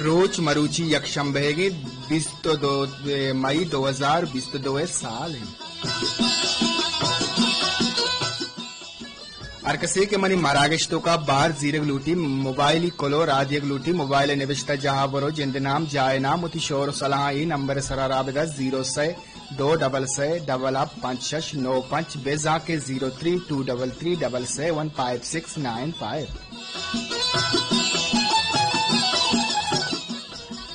روچ مروچی یک شنبہ گے، بیست و دو مئی دو ہزار بیست و دو سال ایں۔ ہر کسے کہ منی مراگش توکا بہر زیرگ لوٹی، موبائلی کلو را دیگ لوٹی، موبائل نبشتہ جاہا برو، جند نام، جاہ نام، وتی شور و صلاحاں اے نمبر سرا رابطہ، زیرو سئے دو ڈبل سئے ڈبل اپ پنچ شش نو پنچ، بزاں کہ zero three two double three double seven five six nine five.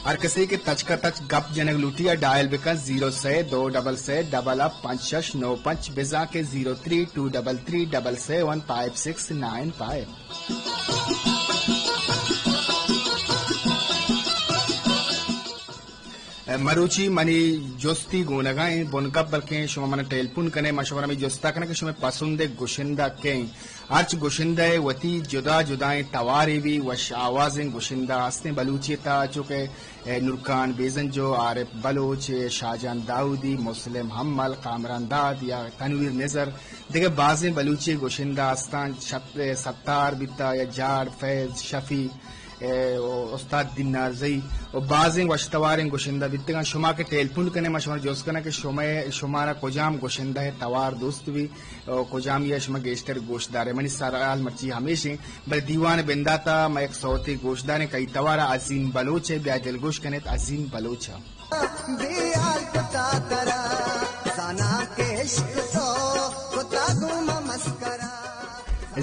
ہر کسے کہ تچک ء تچک گپ جنگ لوٹی ء ڈائل بکن، زیرو سئے دو ڈبل سئے ڈبل اپ پنچ شش نو پنچ، بزاں کہ zero three two double three double seven five six nine five. مروچی منی جستی گونگا ایں بنگپ، بلکیں شما من ٹیلیفون کنے، ما شما را ہمے جستا کناں کہ شمئے پسندیں گشندہ کئے ایں۔ ہرچ گشندہ ء وتی جدا جدائیں توارے بی، وش آوازیں گشندہ ہستیں بلوچی تہا، چو کہ، اے، نورکان بیزنجو، عارف بلوچ، شاہجان داؤدی، مسلم حمل، کامران داد یا تنویر نظر، دگہ بازیں بلوچی گشندہ ہستاں، شت-، ستار بیتا یا جاڑ، فیض، شفیع، اے، و استاد دینار زئی و بازیں وشتواریں گشندہ بیتگاں۔ شما کہ ٹیلیفون کنے، ما شما جست کناں کہ شما، شمارا کجام گشندہ ء توار دوست بی و کجامی ء شما گیشتر گوش دارے۔ منی سرحال مرچی ہمیش ایں، بلے دیوان بنداتا ما یک سوتے گوش داریں، کئی توارا عظیم بلوچ ء، بیا دلگوش کنیت عظیم بلوچ ء۔ بیال کتا ترا، زاناں کہ عشق تو کتا گوں ما مسکرا۔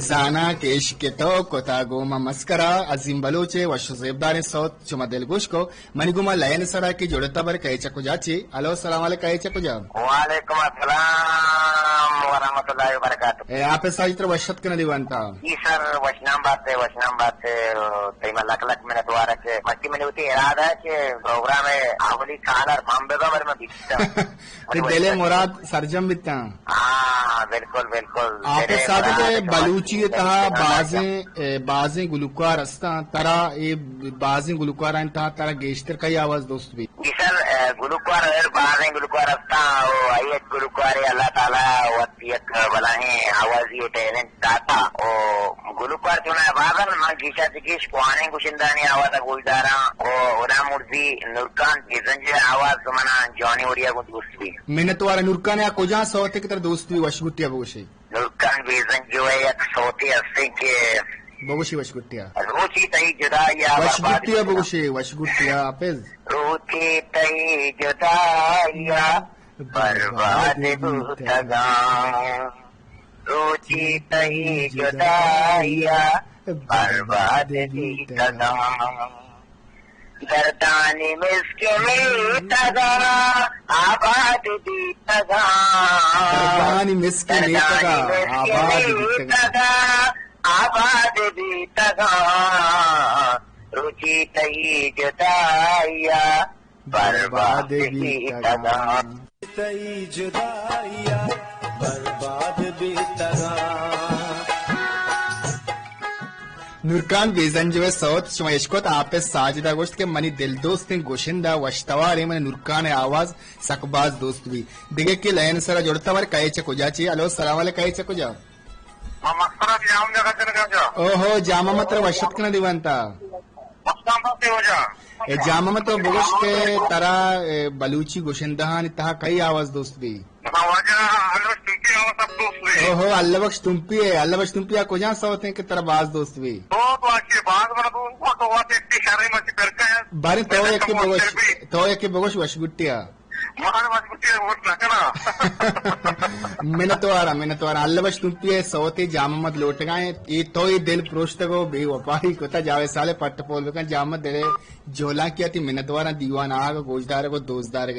زاناں کہ عشق تو کتا گوں ما مسکرا، عظیم بلوچ ء وش و زیبداریں سوت شما دلگوش کو۔ منی گوما لائن سرا کہ جڑتا بر کئے چہ کجا چے۔ ہلو، سلام علیک، کئے چہ کجا؟ وعلیکم السلام ورحمۃ اللہ وبرکاتہ۔ اے، آپ ساجد تر وشت کنہ دیوان تا۔ جی سر، وشنام بات ہے، وشنام بات ہے۔ تئی ما لک لک منت وارا کہ مرچی منی وتی ارادہ ہے کہ پروگرام ہے اولی کالر پم بے بر میں بیتا۔ تئی دل مراد سرجم بیتا۔ ہاں، بالکل، بالکل۔ آپ دل ساجد مراد بلوچی تہا بازیں، اے، بازیں گلوکار ہستاں، ترا اے بازیں گلوکارانی تہا ترا گیشتر کئی آواز دوست بی؟ جی سر، اے، گلوکار، اے، بازیں گلوکار ہستاں، او آئی یک گلوکارے اللہ تعالی وت یک بلاہیں آوازی ٹیلنٹ داتا۔ او گلوکار چونا بازن، من گیشا چہ گیش کوانیں گشندانی آواز گوش داراں۔ او غلام مرزی، نورکان بیزنجو آواز منا جوانی وڑیا گوں دوست بی۔ منتوار۔ نورکان ء کجا سوتے کہ ترا دوست بی وشگٹیا بگوشے؟ نورکان بیزنجو ء یک سوتے ہستیں کہ بگوشی وشگٹیا۔ روچی تئی جدائی ء برباد وشگٹیا بیتگاں۔ بگوشی وشگٹیا حافظ۔ روچی تئی جدائی ء برباد بیتگاں۔ روچی تئی جدائی ء برباد بیتگاں۔ دردانی مسکیں میتگا آباد بیتگاں۔ دردانی مسکیں میتگا آباد بیتگاں۔ آباد بیتگاں۔ روچی تئی جدائی ء برباد بیتگاں۔ تئی جدائی ء برباد بیتگاں۔ نورکان بیزنجو ء سوت شما اشکت، حافظ ساجد ء گوشت کہ منی دل دوستیں گشندہ وشتواریں، من نورکان ء آواز سک باز دوست بی۔ دگہ کہ لائن سرا جڑتا ور کئے چہ کجا چے۔ ہلو، سلام علیک، کئے چہ کجا؟ ما مسترا جام جگہ چنگا جا۔ اوہو، جام محمد ترا وشت کنہ دیوان تا۔ مستان بات ہے وجہ۔ اے جام محمد تو بگوش کہ ترا، اے، بلوچی گشندہانی تہا کئی آواز دوست بی؟ ما واجہ اللہ بخش تمپی آواز سب دوست بی۔ اوہو، اللہ بخش تمپی ہے۔ اللہ بخش تمپی آ کجا سوتیں کہ ترا باز دوست بی؟ تو تو آچی باز بڑا دوست بی، تو واتے اتی شرے مرچی پرکا ہے۔ بارے تو یکی بگوش، تو یکی بگوش وشگٹیا۔ مہر مضبوطی ہے، ووٹ نہ کنا۔ منتوارا، منتوارا۔ اللہ بخش تمپی ء سوتے جام محمد لوٹگا ایں۔ اے تو اے دل پروشتگو، بے وفائی کتا، جاوید صالح پٹ پول بکن، جام محمد دلے جولانکی آتی۔ منتوارا دیوان آگ گوشدارگ و دوستدارگ۔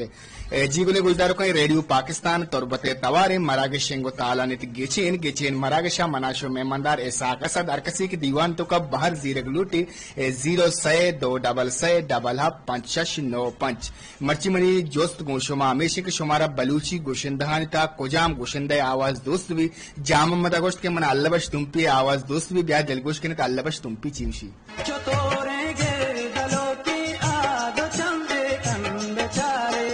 اے جی گلیں گوشداروکاں، ریڈیو پاکستان تربت ء تواریں مراگش انگو تالان ات گچین، گچین مراگشا منا شو مہماندار اسحاق اسد۔ ہر کسی کہ دیوان توکا بہر زیرگ لوٹی، اے زیرو سئے دو ڈبل سئے ڈبل ہفت پنچ شش نو پنچ۔ مرچی منی جست گوں شما ہمیش انت کہ شمارا بلوچی گشندہانی تہا کجام گشندہ ء آواز دوست بی؟ جام محمد ء گوشت کہ من اللہ بخش تمپی ء آواز دوست بی، بیا دلگوش کنیت اللہ بخش تمپی چی گوشی۔ چطوریں گردلوکی آ دو چندے کن بچارے،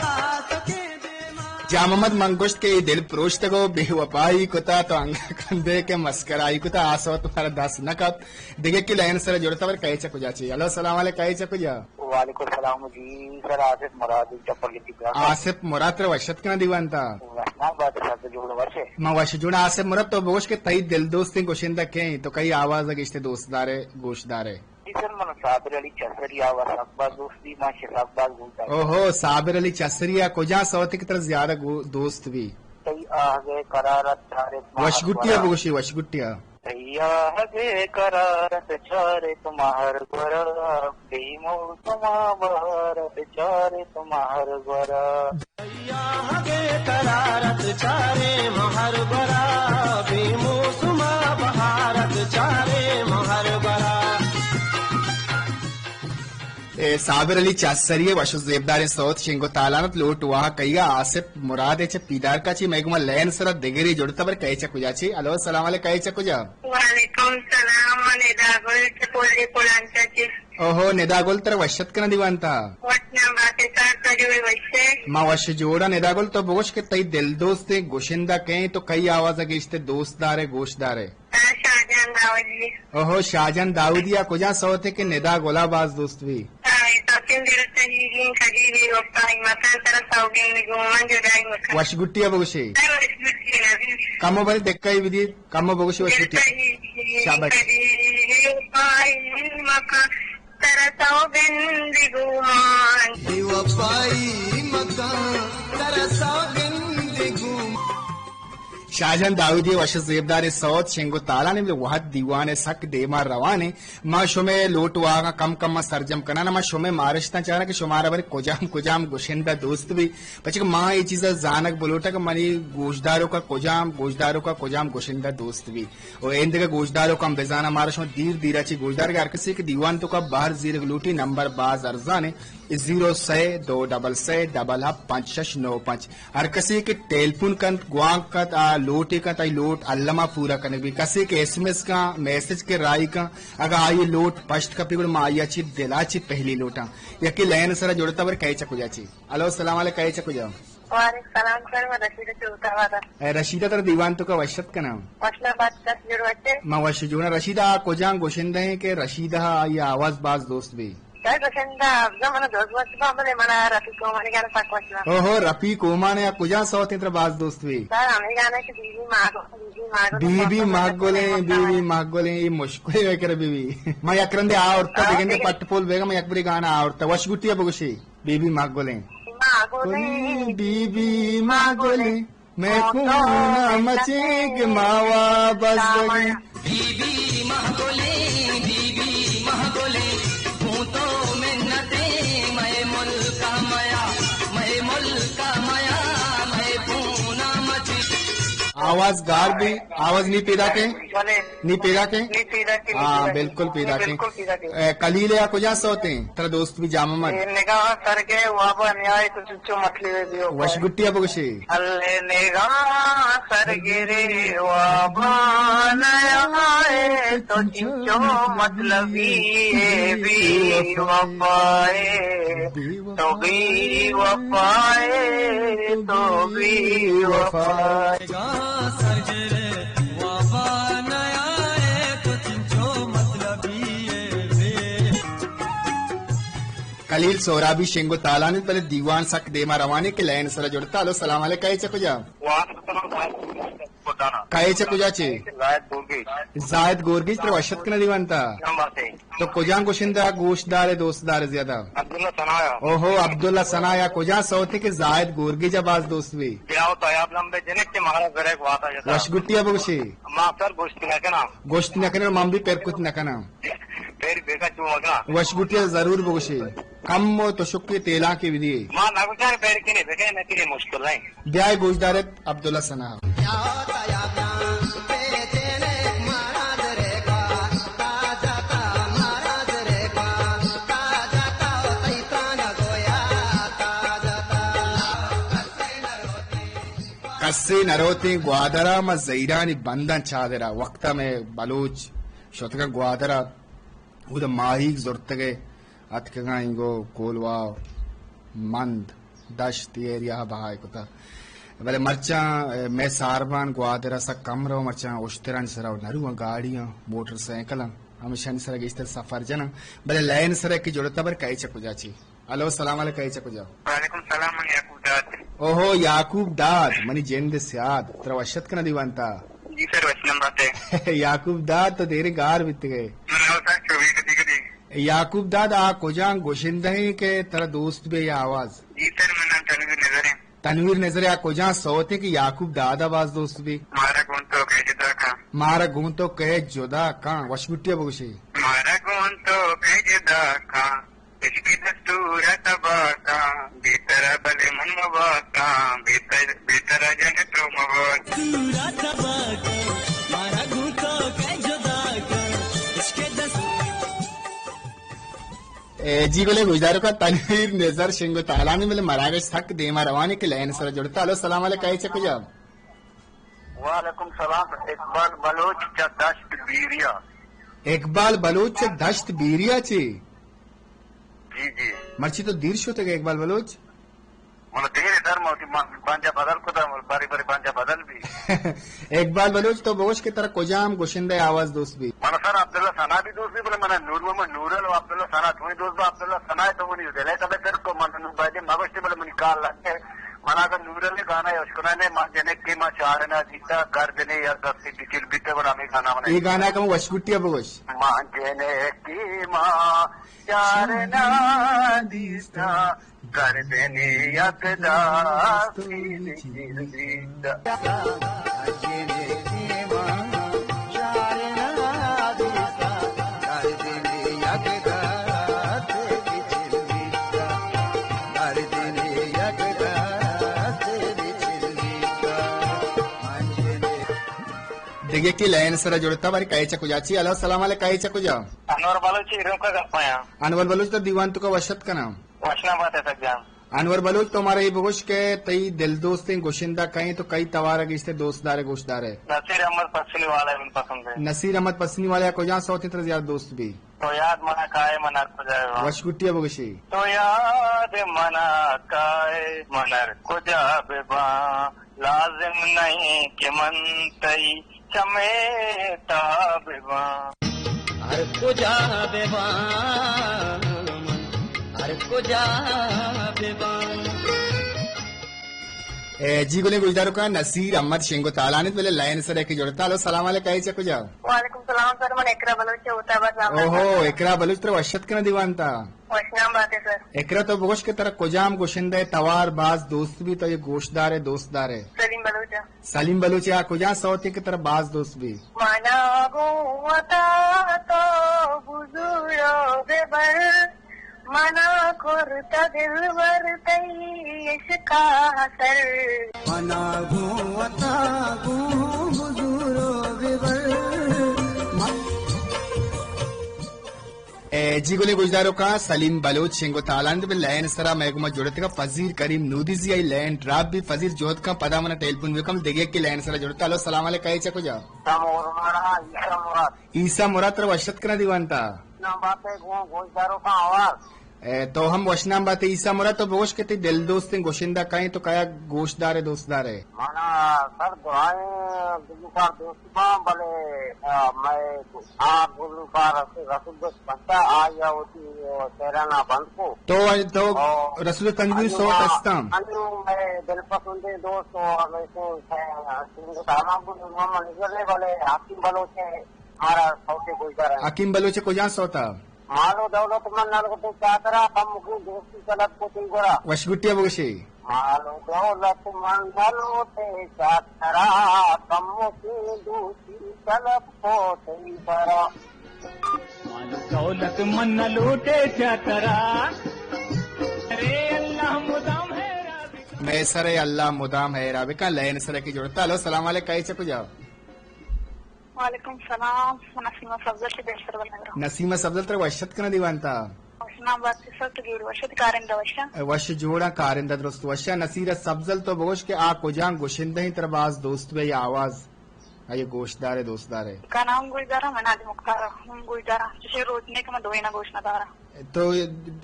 آتکیں دیما۔ جان محمد، من گوشت کہ اے دل پروشتگ ءُ بے وپائی کتا، تو انگا کندے کہ مسکرائی کتا، آ سوت مارا دست نہ کپت۔ دگہ کہ لائن سر جوڑتا، بر کئے چہ کجا چی؟ ہلو، سلام علیک، کئے چہ کجا؟ وعلیکم السلام جی، سر آصف مراد چپل کی برانڈ۔ آصف مراد، ترا وش اتک کناں دیوان تا۔ وش نام بات سر، جوڑ وش ئے؟ ما وش جوڑ۔ آصف مراد، تو بگوش کہ تئی دل دوستیں گشندہ کئے، تو کئی آواز گشتے دوست دارے، گوش دارے؟ جی سر، من صابر علی چسری آواز سک باز دوست بی، ما شے سک باز گوش دارے۔ اوہو، صابر علی چسری ءَ کجا سوتے کہ ترا زیادہ گو-، دوست بی؟ تئی آہگ ءِ قرارت چارت ما وش ہر گٹیا گورا۔ بگوشی، وش گٹیا۔ تئی آہگ ءِ قرارت چارت ما ہر گورا، بے موسم ءَ بہارت چارت ما ہر گورا۔ تئی آہگ ءِ قرارت چارت ما ہر گورا، بے موسم ءَ بہارت چارت ما ہر گورا۔ اے صابر علی چاسری ءِ وش ءُ زیبداریں سوت، شنگ ءُ تالان ات۔ لوٹ واہ کئیگ ءَ؟ آصف مراد ءَ چہ پیدارک ءَ چی۔ مئے گوما لین سرا دگرے جڑتا، بر کئے چہ کجا چی؟ ہلو، السلام علیک، کئے چہ کجا؟ وعلیکم سلام، من ندا گل چہ پولی پلانچا چی۔ اوہو، ندا گل، ترا وش اتک کناں دیوان تا۔ وش نام باتے سر، تو جوڑ وش ئے؟ ما وش جوڑاں۔ ندا گل، تو بگوش کہ تئی دل دوستیں گشندہ کئے، تو کئی آواز گیشتے دوست دارے، گوش دارے؟ آ، شاہجان داودی۔ اوہو، شاہجان داودی ءَ کجا سوتے کہ ندا گلا باز دوست بی؟ آ، تو چن دل تنیگین کدی بی وفائی مکان، ترا سوگند گومان جدائی مکان۔ وش گٹی ءَ بگوشے۔ آ، وش گٹی ءَ۔ کمو بری دکائی بدی، کمو بگوشے وش دل گٹی ءَ۔ تنیگین شاباش۔ کدی بی وفائی مکان، ترا سوگند گومان۔ بے وفائی مکان، ترا سوگند گومان۔ شاہجان داودی ءِ وش ءُ زیبداریں سوت، شنگ ءُ تالان ءَ۔ وہد دیوان ءِ سک دیما روان ایں۔ ما شمئے لوٹ واہگاں کم کم ءَ سرجم کنان ءَ، ما شمئے مارشتاں چاراں کہ شمارا بلے کجام کجام گشندہ دوست بی، پچے کہ ما اے چیز ءَ زانگ بلوٹاں کہ منی گوشداروکا کجام، گوشداروکا کجام گشندہ دوست بی۔ ءُ ایندگہ گوشداروکاں بزاناں، مارا شما دیر دیر ءَ چی گوشدارگ ءَ۔ ہر کسی کہ دیوان توکا بہر زیرگ لوٹی، نمبر باز ارزان ایں، زیرو سئے دو ڈبل سئے ڈبل ہفت پنچ شش نو پنچ۔ ہر کسی کہ ٹیلیفون کنت، گوانک کنت، آ لوٹے کنت، آئی لوٹ الما پورا کنگ بی۔ کسی کہ ایس ایم ایس کن، میسج کہ راہی کن، اگاں آئی لوٹ پشت کپی گڑا ما آئی ءَ چی دل ءَ چی پہلی لوٹاں۔ یکے لین سرا جڑتا، بر کئے چہ کجا چی؟ ہلو، السلام علیک، کئے چہ کجا؟ وعلیکم سلام سر، من رشیدہ چہ روت آباد آں۔ اے رشیدہ، ترا دیوان توکا وش اتک کناں۔ وش نام بات، کس جوڑ وش ئے؟ ما وش جوڑاں۔ رشیدہ ءَ کجام گشندہ ایں کہ رشیدہ ءَ آئی آواز باز دوست بی؟ سر گشندہ افضل من دوست وش با، بلے من رفیق کومانی گانا سک وش با۔ اوہو، رفیق کومان ءَ کجام سوت ایں ترا باز دوست بی؟ سر ہمے گانا کہ بی بی ماگل، بی بی ماگل، بی بی ماگلیں، بی بی ماگلیں، اے مشکل ایں کر بی بی۔ ما یک رندے آورتا، آ، بگندے دگہ۔ پٹ پول بیگا، ما یک بری گانا آورتا۔ وش گٹی ءَ بگوشی۔ بی بی ماگلیں۔ ماگلیں، بی بی ماگلیں، مئے خون ءَ مچیں کہ ما وابستگیں۔ بی بی ماگلیں، بی بی ماگلیں، گوں تو منتیں، مئے ملک ءَ میا، مئے ملک ءَ میا، مئے خون ءَ مچیں۔ آواز گار بی، آواز نی پیداکیں؟ بلے۔ نی پیداکیں؟ نی پیداکیں، نی ہاں، پیداکیں۔ بالکل پیداکیں۔ بالکل پیداکیں۔ اے، کلیل ءَ کجا سوتیں؟ ترا دوست بی جان محمد۔ اے نگاہ سرگے وابا نیائے تو چنچو مطلبے بی وفائے۔ وش گٹی ءَ بگوشی۔ اللہ نگاہ سرگرے وابا نیائے تو چنچو مطلبی بی وفائے۔ تو بی وفائے، تو بی وفائے۔ خلیل سہرابی شنگ ءُ تالان اِنت، بلے دیوان سک دیما روان اِنت کہ لائن سرا جڑتا۔ ہلو، سلام علیکم، کئے چہ کجا؟ وعلیکم السلام۔ کئے چہ کجا چے؟ زاہد گورگیج۔ زاہد گورگیج، ترا وش اتک کناں دیوان تا۔ تو کجام گشندہ گوشدار ئے، دوست دار ئے زیادہ؟ عبداللہ ثنایا۔ اوہو، عبداللہ ثنایا۔ کجام سوتے کہ زاہد گورگیج ءَ باز دوست بی؟ بیا و تیاب لمبے جنک کہ مارا زرک واتا جتا۔ وش گٹی ءَ بگوشی۔ ما اکثر گوشت نہ کناں۔ گوشت نہ کناں، من بھی پر کت نہ کناں۔ پر بیگا چو مگا۔ وش گٹی ءَ ضرور بگوشی۔ کم و تشکی تیلانکے بدی۔ ما نگوشاں پر کنے، بگے نہ کنے مشکل نہیں۔ بیائے گوشدار ات عبداللہ ثنا۔ کسے نہ روتیں گوادرا، ما زہیرانی بنداں چادرا۔ وقتا مئے بلوچ شتگاں گوادرا، اودا ماہیگ زرتگے۔ اتکگاں اینگو کولواہ، مند، دشت، اے ایریا ءَ بہائے کتا۔ بلے مرچاں، اے، مئے ساربان گوادر ءَ سک کم رو، مرچاں اشترانی سرا نہ رو، گاڑیاں، موٹر سائیکلاں، ہمیشانی سرا گیشتر سفر جناں۔ بلے لائن سرا کہ جڑتا بر کئے چہ کجا چی؟ ہلو، سلام علیکم، کئے چہ کجا؟ وعلیکم سلام، من یعقوب داد۔ اوہو، یعقوب داد، منی جند سیاد، ترا وش اتک کناں دیوان تا۔ جی سر، وش نام باتے۔ یعقوب داد تو دیر گار بیتگے۔ من او سر چوبی کدی کدی۔ یعقوب داد، آ کجا گوشندہ ہیں کہ ترا دوست بے یا آواز؟ جی سر، من نام تنویر نظر ہیں۔ تنویر نظر، آ کجا سوت ہیں کہ یعقوب داد ءَ باز دوست بی؟ مارا گون تو کئے جدا کاں۔ مارا گون تو کئے جدا کاں، وش گٹی ءَ بگوشی۔ مارا گون تو کئے جدا کاں، عشق دستور تباہ کاں، بے ترا بلے من مبا کاں، بے تر-، بے ترا جن تو مبا۔ دستور تباہ کاں، مارا گون تو کئے جدا کاں، عشق دستور۔ اے، جی گلیں گوشداروکاں، تنویر نظر شنگ و تالانی بلے مراگش سک دیما روانی کہ لائن سرا جڑتا۔ ہلو، سلام علیکم، کئے چہ کجا؟ وعلیکم سلام، اقبال بلوچ چہ دشت بیریا۔ اقبال بلوچ چہ دشت بیریا چی؟ جی، جی۔ مرچی تو دیر شتگے اقبال بلوچ؟ من دیر در موتی، من بانجا بدل کتا، بری بری بانجا بدل بی۔ اقبال بلوچ، تو بگوش کہ ترا کجام گشندہ آواز دوست بی؟ من سر عبداللہ ثنا بی دوست بی، بلے من نور محمد نورل و عبداللہ ثنا دوئیں دوست با۔ عبداللہ ثنا تو منی دل ءَ تبے تر کو، من نو بایدے مگوشتی، بلے منی کار لگے۔ من اگر نورل گانا یوش کنا نے، من جنک کہ ما چارنا دیتا، گردنے یک دستی بچل بیتا، بڑا ہمیں گانا بنا۔ یہ گانا کم وش گٹی ءَ بگوش۔ من جنک کہ ما چارنا دیتا، گردنے یک دستی بچل بیتا۔ دگہ یکے لائن سرا جڑتا، باری کئے چہ کجا چی؟ ہلو، سلام علیکم، کئے چہ کجا؟ انور بلوچی روکا گپایا۔ انور بلوچ تو دیوان تو کا وشت کنا۔ وشنا بات ہے سک جان۔ انور بلوچ، تو مارا یہ بگوش کہ تئی دل دوستیں گشندہ کئیں، تو کئی توارا گیشتر دوست دارے، گوش دارے؟ نصیر احمد پسنی والا من پسند ہے۔ نصیر احمد پسنی والا کجا سوتیں ترا زیادہ دوست بی؟ تو یاد منا کائے من ہر کجا بباں۔ وش گٹی ءَ بگوشی۔ تو یاد منا کائے من ہر کجا بباں، لازم نہیں کہ من تئی چمے تا بباں۔ ہر کجا بباں، ہر کجا بباں۔ اے، جی گلیں گوشداروکاں، نصیر احمد شنگ و تالان انت، بلے لائن سرا یکے جڑتا۔ ہلو، سلام علیکم، کئے چہ کجا؟ وعلیکم سلام سر، من اقرا بلوچ ہوتا بس۔ اوہو، اقرا بلوچ، ترا وشت کنا دیوان تا۔ وشنام بات ہے سر۔ اقرا، تو بگوش کہ ترا کجام گشندہ توار باز دوست بی، تو یہ گوشدارے، دوست دارے؟ سلیم بلوچ۔ سلیم بلوچ، آ کجا سوتے کہ ترا باز دوست بی؟ منا گوں وتا تو بزور و ببر، منا کرتہ دلبر تئی عشقا سر۔ منا گوں وتا گوں بزور و ببر۔ اے، جی گلیں گوشداروکاں، سلیم بلوچ شنگ و تالان بہ لائن سرا مئے گوما جڑتگا۔ فضیر کریم نودیزی آئی لائن ڈراپ بی، فضیر جہد کن پدا منا ٹیلیفون بکن، دگہ یکے لائن سرا جڑتا۔ ہلو، سلام علیکم، کئے چہ کجا؟ سلام علیکم، عیسیٰ مراد۔ عیسیٰ مراد، ترا وشت کنا دیوان تا۔ نام بات ہے گوں گوشداروکاں آواز۔ اے، تو ہم وشنام بات ئے عیسیٰ مراد، تو بگوش کہ تئی دل دوستیں گشندہ کئیں، تو کیا گوشدارے، دوست دارے؟ منا سر درائیں گلوکار دوست باں، بلے، آ، مئے آ گلوکار رسول، رسول دوست بنتا، آئی ءَ وتی شعرانا بند کو۔ تو، تو او، رسول تنویر انو سوت ما، استاں؟ انو مئے دل پسندیں دوست و ہمیشہ سنگ سامان کو نور محمد نظر نے، بلے حکیم بلوچ ہے، ہمارا سوتے گوشدار ہے۔ حکیم بلوچ کجا سوتا؟ مال و دولت من نہ لوٹے چاترا، کم مکیں دوستی طلب کو تئی گورا۔ وش گٹی ءَ بگوشے۔ مال و دولت من نہ لوٹے چاترا، کم مکیں دوستی طلب کو تئی گورا۔ مال و دولت من نہ لوٹے چاترا، ارے اللہ مدام ہے راضی۔ مئے سر ءَ اللہ مدام حیرا بکن، لائن سرا یکے جڑتا۔ ہلو، سلام علیکم، کئے چہ کجا؟ وعلیکم سلام، من نسیمہ سبزل چہ بہشتر بلنگرہ۔ نسیمہ سبزل، ترا وش اتک کناں دیوان تا۔ وشنام بات سر، تو جوڑ وش ات، کارندہ وشاں؟ اے، وش جوڑاں، کارندہ درست وشاں۔ نسیمہ سبزل، تو بگوش کہ آ کجام گشندہ ایں ترا باز دوست بی یا آواز؟ آئی گوشدارے، دوست دارے؟ گانا ہم گوشداراں، من علی مختار ہم گوشداراں۔ چشیں روچ نے کہ من دوئیناں گوش نہ داراں۔ تو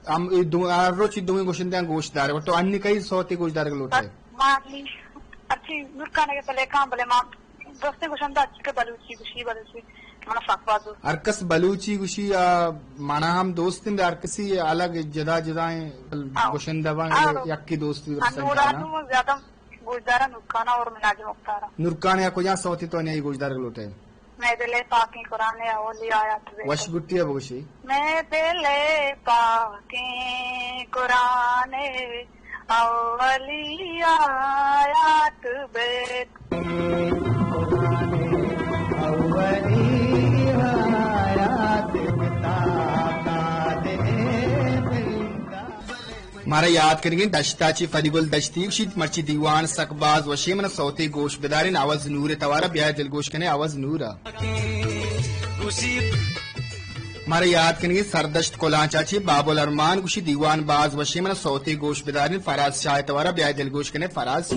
ہم اے دو، ہر روچ دوئیں گشندہ گوشدارے۔ تو انی کئی سوتے گوشدارے لوٹے؟ مالی۔ ہرچی نورکان ءَ پلے کاں، بلے ما دوستیں گوشنت ہرچی کہ بلوچی گوشی، بلوچی منا سک باز دوست۔ ہر کس بلوچی گوشی، آ، منا ہم دوست انت، ہر کسی الگ جدا جدا ہیں، ہاں۔ گوشندہ باں، ہاں۔ یکی دوست بھی ہاں، رسن نورا تانا۔ تو زیادہ گوشدارا نورکانا اور مناج مختارا۔ نورکان یا کجا سوتی تو نہیں گوشدار لوٹے؟ میں دل پاکیں قرآن اولی آیات بیت۔ وش گٹی ءَ بگوشی۔ میں دل پاکیں قرآن اولی آیات بیت۔ مارا یات کنگیں دشتا چی فریبل دشتی گوشیت، مرچی دیوان سک باز وشیں، منا سوتے گوش بدارین، عوض نور توارا بیائے دلگوش کنے، عوض نورا۔ مارا یات کنگیں سردشت کلانچا چی بابل ارمان گوشی، دیوان باز وشیں، منا سوتے گوش بدارین، فراز شاہ توارا بیائے دلگوش کنے، فراز۔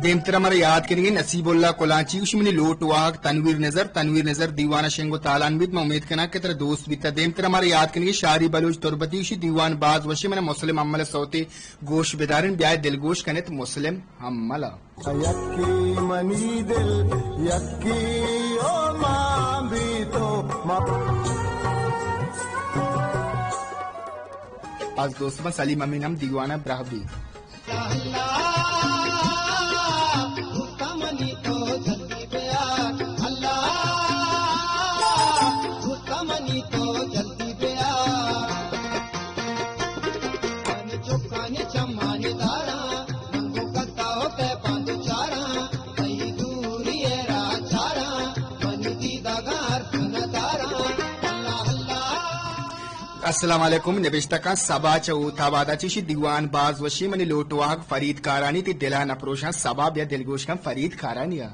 دیمترا مارا یات کنگیں نصیب اللہ کلانچی گوشی، منی لوٹ واہگ تنویر نظر، تنویر نظر دیوان شنگ و تالان بیت، من امید کناں کہ ترا دوست بیتا۔ دیمترا مارا یات کنگیں شاری بلوچ تربتی گوشی، دیوان باز وشیں، منا مسلم امل سوتے گوش بدارین، بیائے دلگوش کنت مسلم املا۔ یکی منی دل، یکی او مان بیت و ما۔ باز دوست باں، سلیم امین ہم دیوان ءَ براہ بیت۔ السلام علیکم، نبشتہ کن سبا چہ اوت آبادا چی گوشی، دیوان باز وشیں، منی لوٹ واہگ فرید کارانی، تی دلا نپروشاں سبا، بیا دلگوش کن فرید کارانی ءَ۔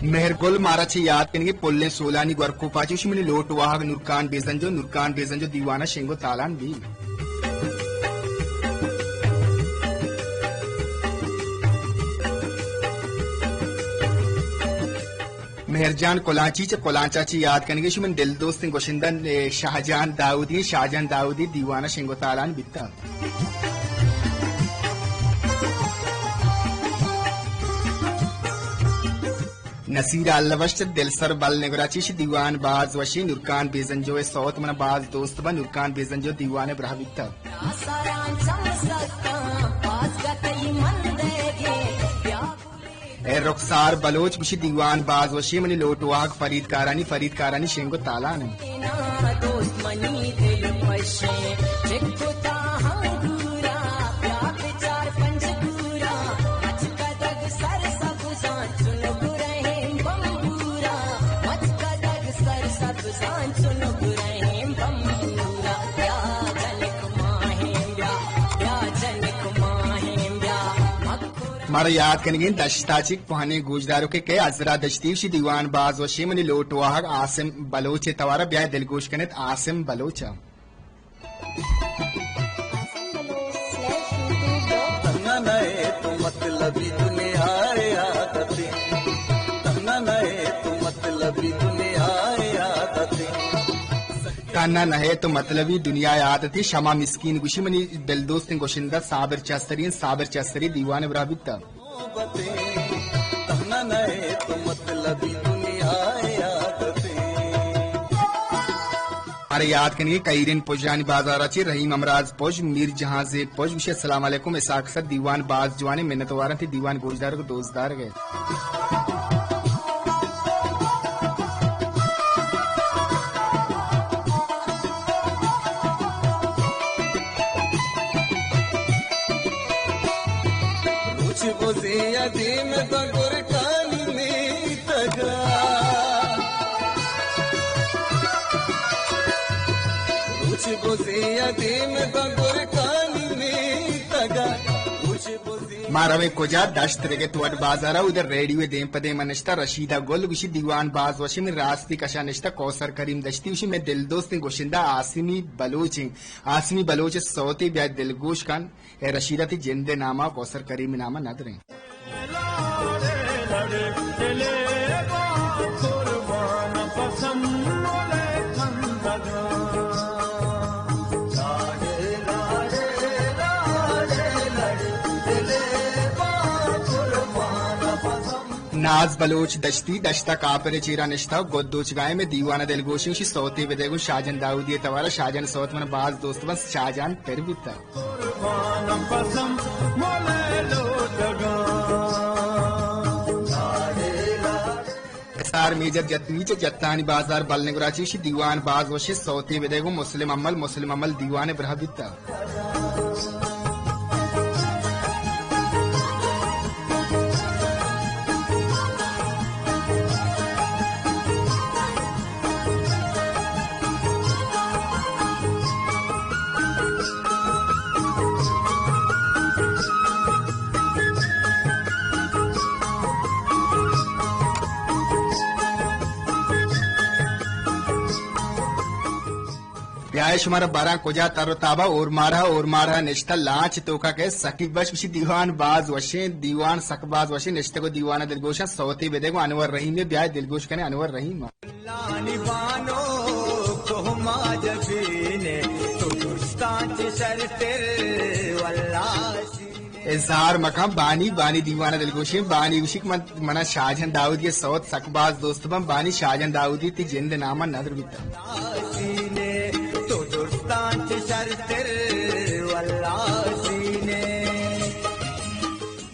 مہر گل مارا چہ یات کنگی پلیں سولانی گورکوپا چی گوشی، منی لوٹ واہگ نورکان بیزنجو، نورکان بیزنجو دیوان ءَ شنگ و تالان بی۔ مہرجان کلانچی چہ کلانچا چی یات کنگی گوشی، منی دل دوستیں گوشندہ، اے، شاہجان داؤدی، شاہجان داؤدی دیوان ءَ شنگ و تالان بیتا۔ نصیر اللہ بخش چہ دلسر بل نگرا چی گوشی، دیوان باز وشیں، نورکان بیزنجو ءِ سوت منا باز دوست با، نورکان بیزنجو دیوان ءَ براہ بیتا۔ اے رخسار بلوچ گوشی، دیوان باز وشیں، منی لوٹ واہگ فرید کارانی، فرید کارانی شنگ و تالان انت۔ مارا یات کنگیں دشتا چی کوہنیں گوشداروکے کہ عذرا دشتی گوشی، دیوان باز وشیں، منی لوٹ واہگ عاصم بلوچ ءِ توارا، بیائے دلگوش کنت عاصم بلوچ ءَ۔ تہنا نہ ئے تو مطلبی دنیا ءِ عادتے، شما مسکین گوشی، منی دل دوستیں گوشندہ صابر چستری انت، صابر چستری دیوان ءَ براہ بیتا۔ مارا یات کنگی کہیرین پژانی بازارا چی رحیم امراض پژ، میر جہاں زیب پژ گوشی، السلام علیکم اسحاق سر، دیوان باز جوانیں، منت وارن تی دیوان گوشدارگ و دوست دارگ ءِ۔ روچ بوزی ادیم دگور کانی میتگا۔ روچ بوزی ادیم دگور کانی میتگا۔ روچ بوزی ما رویں کجا؟ دشت رگت وڈ بازارا، اود ریڈیو دیم پہ دیم نشتہ رشیدہ گل گوشی دیوان باز وشیں، من راستی کشا نشتہ کوثر کریم دشتی گوشی مئے دل دوستیں گشندہ آسمی بلوچیں، آسمی بلوچ سوتے بیا دلگوش کن۔ اے رشیدہ تی جند ناما کوثر کریم ناما ندریں۔ ناز بلوچ دشتی دشتا کاپر چیرا نشتہ گد دوچگائیں، میں دیوانہ دلگوشیں شی سوتے بدے گوں شاہجان داؤدی توارا، شاہجان سوت من باز دوست بس شاہجان پر بیتا۔ سار میجر جتنی چہ جتانی بازار بل نگراچی شی دیوان باز وشیں سوتے بدے گوں مسلم عمل، مسلم عمل دیوان برہ بیتا۔ بیائے شمارا براں کجا تر و تابا اورمارہا، اورمارہا نشتہ لانچ توکا کہ سکی بش گوشی دیوان باز وشیں، دیوان سک باز وشیں، نشتہ گو دیوان دلگوشاں سوتے بدے گو انور رحیم، بیائے دلگوش کنے انور رحیم۔ لانی بانو کوہ ما جبینے، تو دوستان چی شرتر واللہ۔ اظہار مکان بانی، بانی دیوانہ دلگوشیں، بانی گوشی کہ من، منا شاہجان داؤدی سوت سک باز دوست بن، بانی شاہجان داؤدی تی جند نامہ ندر بیتا۔ تو دوستان چی شرتر واللہ سینے۔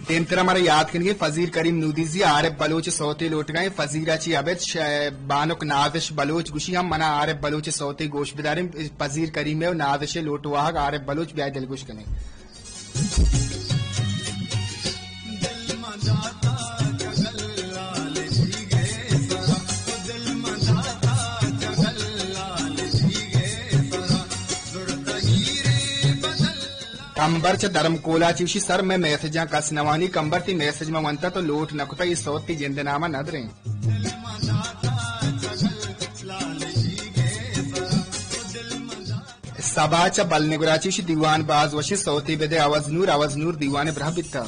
دیمترا مارا یاد کنگے فضیر کریم نودیزی عارف بلوچ سوتے لوٹگائیں، فضیرا چی ابد ش-، بانک نازش بلوچ گوشی ہم منا عارف بلوچ سوتے گوش بداریں، فضیر کریم و نازش لوٹ واہگ عارف بلوچ بیائے دلگوش کنیں۔ کمبر چہ درم کولا چی وشی سر میں میسجاں کس نوانی، کمبر تی میسج ما ونتا تو لوٹ نکتا، ای سوت تی جند نامہ ندریں۔ سبا چہ بل نگراچی شی دیوان باز وشیں سوتے بدے عوض نور، عوض نور دیوان برہ بیتا۔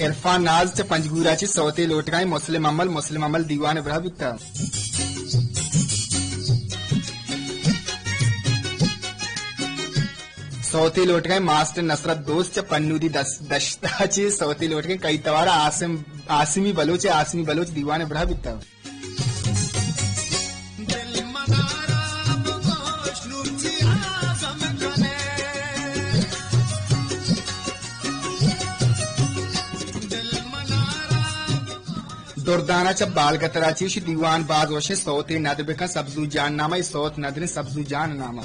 عرفان ناز چہ پنجگوراچی سوتے لوٹگائیں مسلم عمل، مسلم عمل دیوان برہ بیتا۔ سوتے لوٹگائیں ماسٹر نصرت دوست چہ پنودی دس-، دشتا چی سوتے لوٹگائیں کئی توارا عاصم، عاصمی بلوچ، عاصمی بلوچ دیوان برہ بیتا۔ دردانا چہ بالگترا چی شی دیوان باز وشیں سوتے ند بکن سبزو جان نامہ، ای سوت ندریں سبزو جان نامہ۔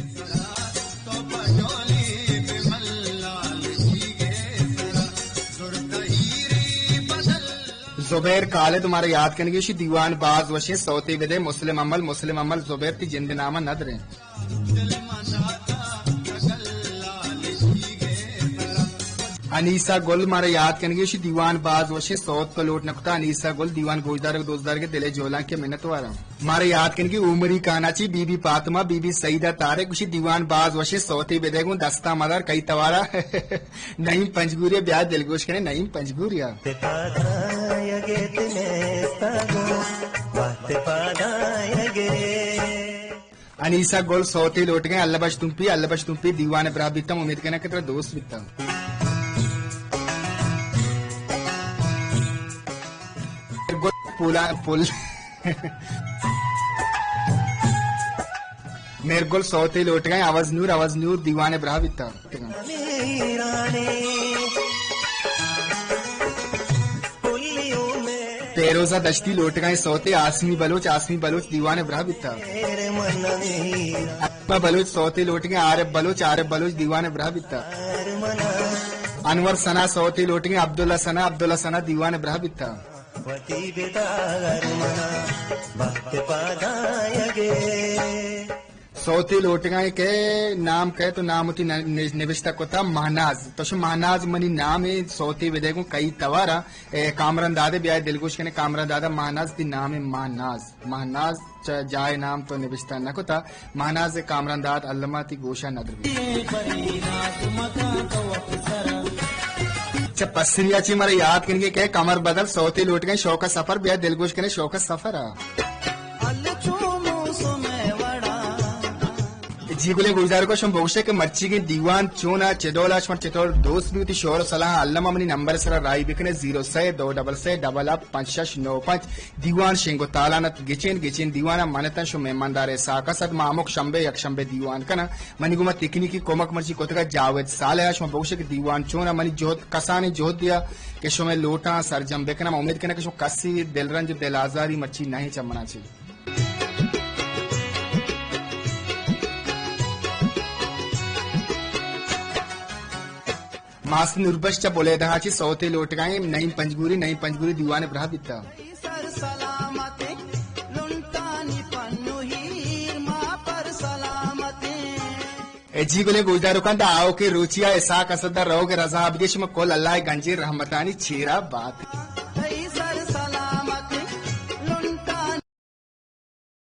زبیر خالد مارا یاد کنگی شی دیوان باز وشیں سوتے بدے مسلم عمل، مسلم عمل زبیر تی جند نامہ ندریں۔ انیسہ گل مارا یاد کنگی شی دیوان باز وشیں سوت تو لوٹ نکتا، انیسہ گل دیوان گوشدارگ دوستدارگ دل جولان کے منت وارا۔ مارا یاد کنگی عمری کانا چی بی بی فاطمہ، بی بی سعیدہ طارق گوشی دیوان باز وشیں سوتے بدے گوں دستا مدار کئی توارا۔ نعیم پنجگوری بیا دلگوش کنے نعیم پنجگوریا۔ انیسہ گل سوتے لوٹگیں اللہ بخش تمپی، اللہ بخش تمپی دیوان برا بیتم، امید کناں کہ ترا دوست بیتم۔ گل پولا-، پول۔ میرگل سوتے لوٹگائیں، عوض نور، عوض نور دیوان برا بیتا۔ پیروزہ دشتی لوٹگائیں سوتے، آسمی بلوچ، آسمی بلوچ دیوان برا بیتا۔ اسما بلوچ سوتے لوٹگائیں، عارف بلوچ، عارف بلوچ دیوان برا بیتا۔ انور ثنا سوتے لوٹگائیں، عبداللہ ثنا، عبداللہ ثنا دیوان برا بیتا۔ وتی بدار منا بخت پادایگے۔ سوتے لوٹگائیں کہ نام کئے تو نام وتی ن-، نبشتہ کتا مہناز۔ تو شو مہناز منی نام ہے، سوتے بدے گوں کئی توارا۔ اے کامران دادے بیائے دلگوش کنے، کامران دادا مہناز تی نام ہے مہناز۔ مہناز چہ جائے نام تو نبشتہ نہ کتا۔ مہناز کامران داد الما تی گوشا ندر بی۔ چہ پسنیا چی مارا یاد کنگے کہ کمر بدل سوتے لوٹگائیں شوق سفر بیائے دلگوش کنے شوق سفر۔ جی گلیں گوشدار کو شم بگوشے کہ مرچیگیں دیوان چونا چہ ڈولا شمار چطور دوست بیتی شور و صلاح الما منی نمبر سرا رائی بکنے زیرو سے دو ڈبل سے ڈبل اپ پنچ شش نو پنچ۔ دیوان شنگ و تالان ات گچین گچین دیوان منتن شو مہماندار ساکس ات ما ہمک شنبے یک شنبے دیوان کنن۔ منی گوما تکنیکی کمک مرچی کتگا جاوید صالح ء۔ شما بگوشے کہ دیوان چون ء منی جہد، کسانیں جہدے ء کہ شمئے لوٹاں سرجم بکناں۔ من امید کناں کہ شما کسی دلرنج و دل آزاری مرچی نہ چہ منا چی۔ ماست نوربخش چہ بلیدہ ء چی سوتے لوٹگائیں نعیم پنجگوری، نعیم پنجگوری دیوان براہ بیتا۔ اے جی گلیں گوشداروکاں، دا آؤکیں روچی ء اسحاق اسد ء روگ ء رضا بدے شما کل اللہ ء گنجیں رحمتانی چیرا بات۔